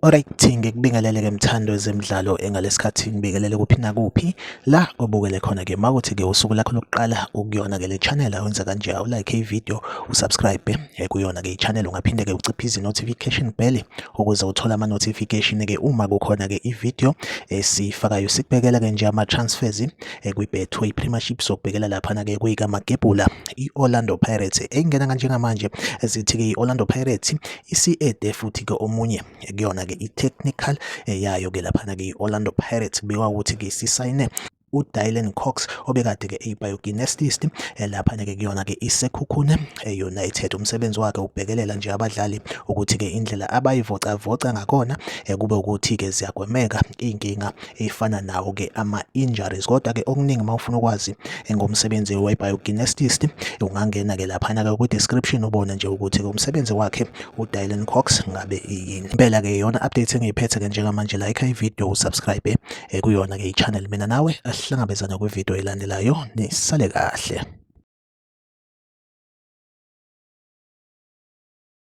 Alright, ngikubingelele-ke mthando wezemidlalo engalesikhathi ngibingelele kuphi nakuphi la obukele khona-ke makuthi-ke usuku lakho lokuqala ukuyona-ke le channel awenza kanje awulike i-video usubscribe kuyona-ke i-channel ungaphinde-ke uciphize i-notification bell ukuze uthole ama-notification-ke uma kukhona-ke i-video esiyifakayo. Sikubhekela-ke nje ama-transfers kwi-Betway Premiership, sokubhekela laphana-ke kweyikamagebhula i-Orlando Pirates engena njengamanje. Zithi-ke i-Orlando Pirates isi-ede futhi-ke omunye kuyona-ke i-technical yayo-ke laphana-ke i-Orlando Pirates kubikwa ukuthi-ke isisayine uDylan Cox obekade-ke eyi-biokinestist laphana-ke kuyona-ke iSekhukhune United. Umsebenzi wakhe ukubhekelela nje abadlali ukuthi-ke indlela abayivocavoca ngakhona kube ukuthi-ke ziyagwemeka iy'nkinga ey'fana nawo-ke ama-injuries. Kodwa-ke okuningi uma ufuna ukwazi ngomsebenzi we-biokinestist ungangena-ke laphana-ke kwi-description ubone nje ukuthi-ke umsebenzi wakhe uDylan Cox ngabe iyini. Impela-ke iyona update engiyiphethe-ke njengamanje. Like i-video, usubscribe kuyona-ke i-channel. Mina nawe asihlangabezane kwi-video elandelayo, nisale kahle.